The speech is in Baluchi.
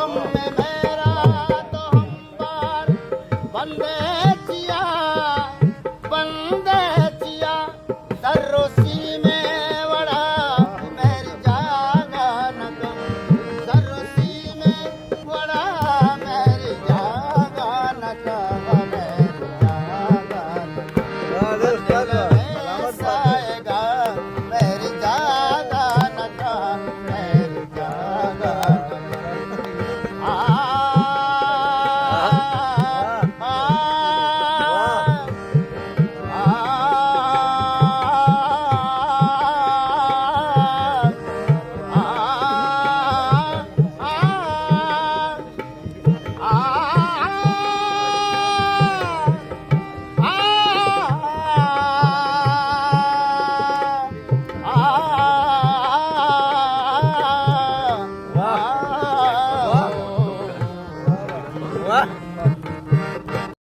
میرا تو ہم بار بندے چیا، بندے چیا، سر و سیمے وڑا میری جاگہ نہ کن، سر و سیمے وڑا میری جاگہ نہ کن، میری جاگہ نہ کن۔ دل میں سائے گا، میری جاگہ نہ کن، میری جاگہ نہ کن۔ آ، آ، آ، آ، آ، آ، آ۔ واہ، واہ، واہ۔